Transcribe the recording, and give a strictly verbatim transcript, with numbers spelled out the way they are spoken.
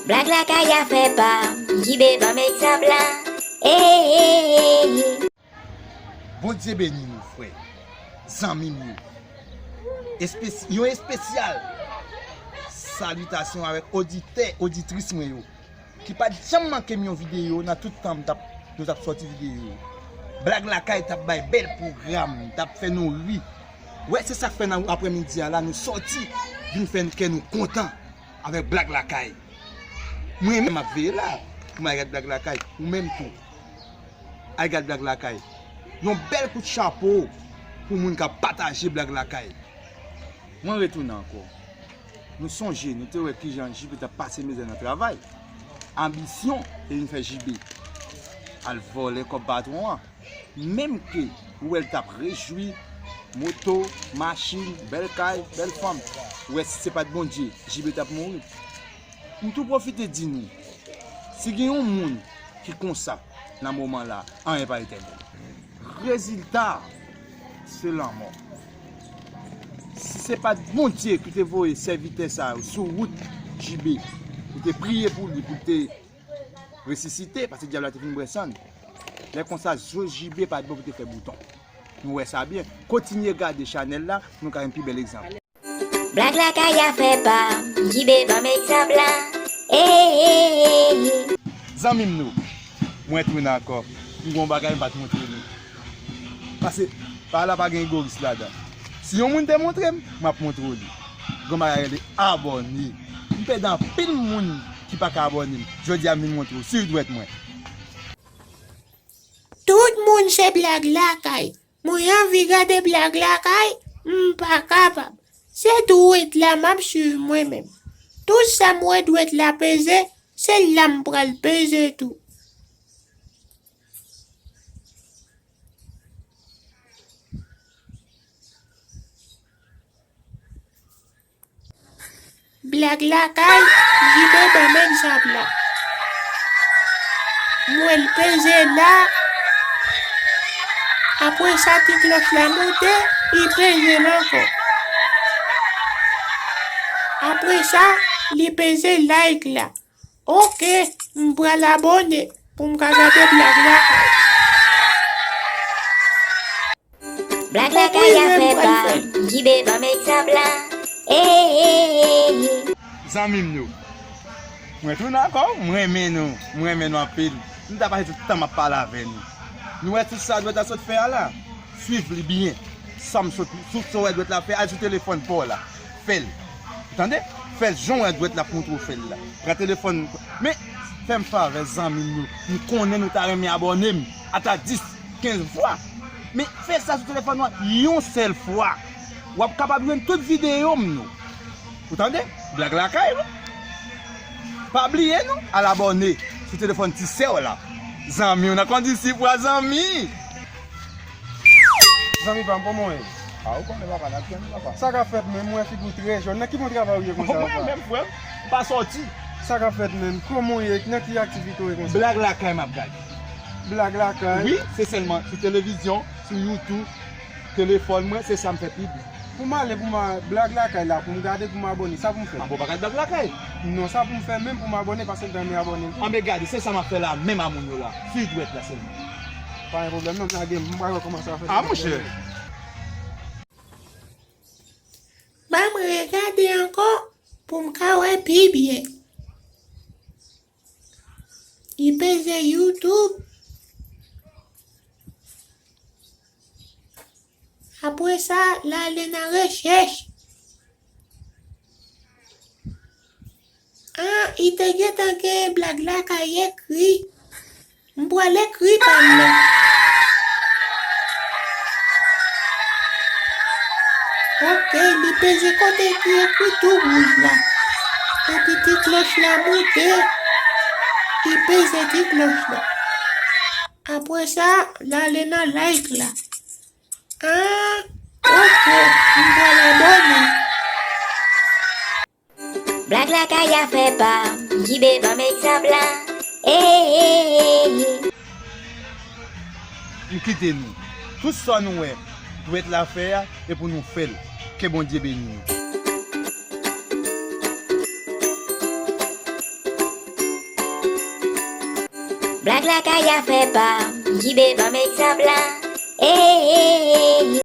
Blag Lakay a fè pa, Jibe ban m egzanp la. Ey, ey, ey. Bondye beni nou, frè, zanmi m yo. Espes-, yon espesyal salitasyon avèk oditè, oditris mwen yo, ki pa t janm manke m yon videyo nan tout tan m t ap, nou t ap sòti videyo yo. Blag Lakay t ap bay bèl pwogram, t ap fè nou ri. Wè, se sa k fè nan aprèmidi a la, nou sòti vin fè kè nou kontan avèk Blag Lakay. Mwen menm m ap veye la pou m al gad Blag Lakay, ou menm tou. Al gad Blag Lakay. Yon bèl kout chapo pou moun k ap pataje Blag Lakay. Mwen retounen ankò. Nou sonje, nou te wè kijan Jibe t ap pase mizè nan travay. Anbisyon te vin fè Jibe al vòlè kòb patwon an. Menm ke ou wè l t ap rejwi, moto, machin, bèl kay, bèl fanm. Ou wè si se pa t Bondye, Jibe t ap mouri. M tou pwofite di nou, si gen yon moun ki konsa nan moman la, anyen pa etènèl. Rezilta, se lanmò. Si se pa t Bondye ki te voye sèvitè sa yo sou wout Jibe, pou te priye pou li, pou l te resisite, paske dyab la te fin bwè sann. Lè konsa, zo Jibe pa t bon pou te fè bouton. Nou wè sa byen. Kontinye gade chanèl la pou nou ka jwenn pi bèl egzanp. Blag Lakay a fè pa, Jibe ban m egzanp la. Ey, ey, ey. Zanmi m nou, mwen tounen ankò. M gen yon bagay m pa t montre nou. Paske pa la pa gen egoyis ladan. Si yon moun te montre m, m ap montre w li. Gen yon bagay rele abòne. M pèdi anpil moun ki pa ka abòne m. Jodi a m vin montre w, swiv dwèt mwen. Tout moun se Blag Lakay. Mwen anvi gade Blag Lakay, m pa kapab. Se dwèt la m ap swiv mwen menm. Tout sa m wè dwèt la peze, se la m pral peze tou. Blag Lakay, Jibe ban m egzanp la. M wè l peze la. Apre sa, ti klòch la moute, li peze l ankò. Apre sa, li peze like la. Oke, m pral abòne pou m ka gade Blag Lakay. Blag Lakay a fè pa, Jibe ban m egzanp la. Ey, ey, ey. Zanmi m yo, mwen tounen ankò, m renmen nou, m renmen nou anpil. M ta pase tout tan m ap pale avè nou. Nou wè tout sa dwèt la sot fè a la? Swiv li byen. Sa m sot, sou sa w wè dwèt la fè, al sou telefòn pa w la. Fè l. Ou tande? Fè l jan w wè dwèt la ap montre w fè l la. Pran telefòn. Men, fè m favè, zanmi m yo. M konnen nou ta renmen abòne m. Ata dis, kenz fwa. Men, fè sa sou telefòn ou an yon sèl fwa. W ap kapab jwenn tout videyo m nou. Ou tande? Blag Lakay, wi. Pa bliye non, al abòne sou telefòn ti sè w la. Zanmi w nan kondisip wa, zanmi. Zanmi pa m, kòman w ye? A, ou konnen papa, n ap tann papa. Sa k ap fèt menm, mwen figi w trè jòn. Nan ki bon travay ou ye konsa, papa? Mwen menm, frè m, m pa sòti. Sa k ap fèt menm, kòman w ye? Nan ki aktivite w ye konsa? Blag Lakay m ap gade. Blag Lakay? Wi, se sèlman sou televizyon, sou YouTube, telefòn mwen, se sa m fè pi byen. Pou m ale, pou m a, Blag Lakay la, pou m gade, pou m abòne, sa pou m fè? A bon, pa gade Blag Lakay. Non, sa pou m fè menm pou m abòne, paske m ta renmen abòne tou. Anben gade, se sa m ap fè la, menm a moun yo la. Swiv dwèt la sèlman. Pa gen pwoblèm, non, m lage, m pral wè kòman sa fè. A, monchè. Ban m regade ankò pou m ka wè pi byen. Li peze YouTube. Apre sa, l ale nan rechèch. Ah, li te gentan gen Blag Lakay ekri. M pral ekri pa m nan. Oke, li peze kote ki ekri tou wouj la. Epi ti klòch la moute. Li peze ti klòch la. Apre sa, l ale nan like la. Ah, oke, m pral abòne. Blag Lakay a fè pa, Jibe ban m egzanp la. Ey, ey, ey. M kite nou. Tout sa nou wè dwèt la fè a, e pou nou fè l. Ke Bondye beni nou. Blag lakay a fè pa m, ki be ban m egzanp la. Ehe,